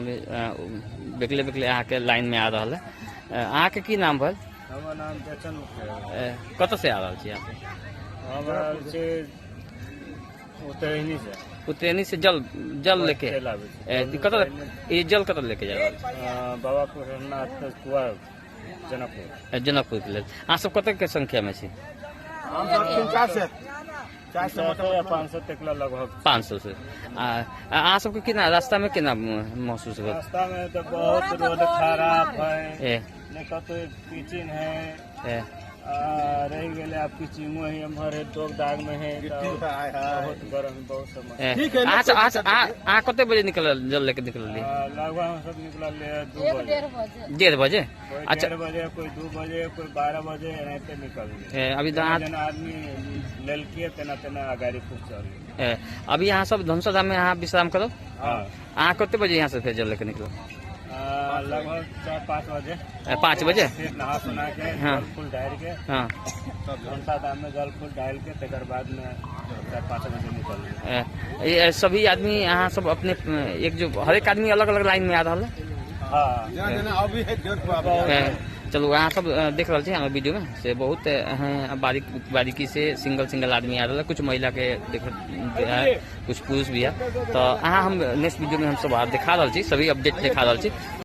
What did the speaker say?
आदमी बेकले बेकले अहाँके लाइन में आ रहल है। अहाँके की नाम भेल? हमर नाम बेचन मुखिया। कतऽ से आ रहल छी अहाँ? हम आयल छी उतरैनी से। उतरैनी से जल जल लेके चलि आबै छी। कतऽ ई जल कतऽ लेके जा रहल छी? बाबा कुशलनाथ कुआर, जनकपुर। जनकपुर के लेल। अहाँ सब कतेक के संख्या में छी? हम सब 300-400, 400। 400 या 500 तक लगभग। 500 से। अहाँ सबके केना रास्ता में केना महसूस भेल? रास्ता में तो बहुत रोड खराब है। नहीं कतौ पिचिंग है। रह गेले आब पिचिंगो है एम्हर है, दोग दाग में है, गिट्टी तो है। बहुत गरम, बहुत समस्या। ठीक है। अहाँ सब अहाँ कते बजे निकलल, जल लेके निकलल? लगभग हम सब निकलल 2 बजे। 1:30 बजे? कोई अच्छा। 1:30 बजे, कोई 2 बजे, कोई 12 बजे एनाहिते निकल गेल। अभी तऽ अहाँ जेना आदमी लेलकै तेना तेना गाड़ी पहुँचल। अभी अहाँ सब धनुषा धाम में अहाँ विश्राम करब? हाँ। अहाँ कते बजे यहाँ से फेर जल लेके निकलब? लगभग 4-5 बजे। 5 बजे? फिर नहा सुना के, हाँ। जल फूल डाल के, हाँ, धनुषा धाम में जल फूल डाल के तकर बाद में 4-5 बजे निकल गेल। ये सभी आदमी अहाँ सब अपने एक जो हरेक आदमी अलग अलग लाइन में आ रहल है? हाँ। जेना जेना अभी है 1:30 पर आबै। चलू, अहाँ सब देख रहल छी हमर वीडियो में से बहुत बारीक बारीकी से सिंगल सिंगल आदमी आ रहल है। कुछ महिला के देख है, कुछ पुरुष भी है। तो अहाँ हम नेक्स्ट वीडियो में हम सब देखा रहल छी, सभी अपडेट देखा रहल छी।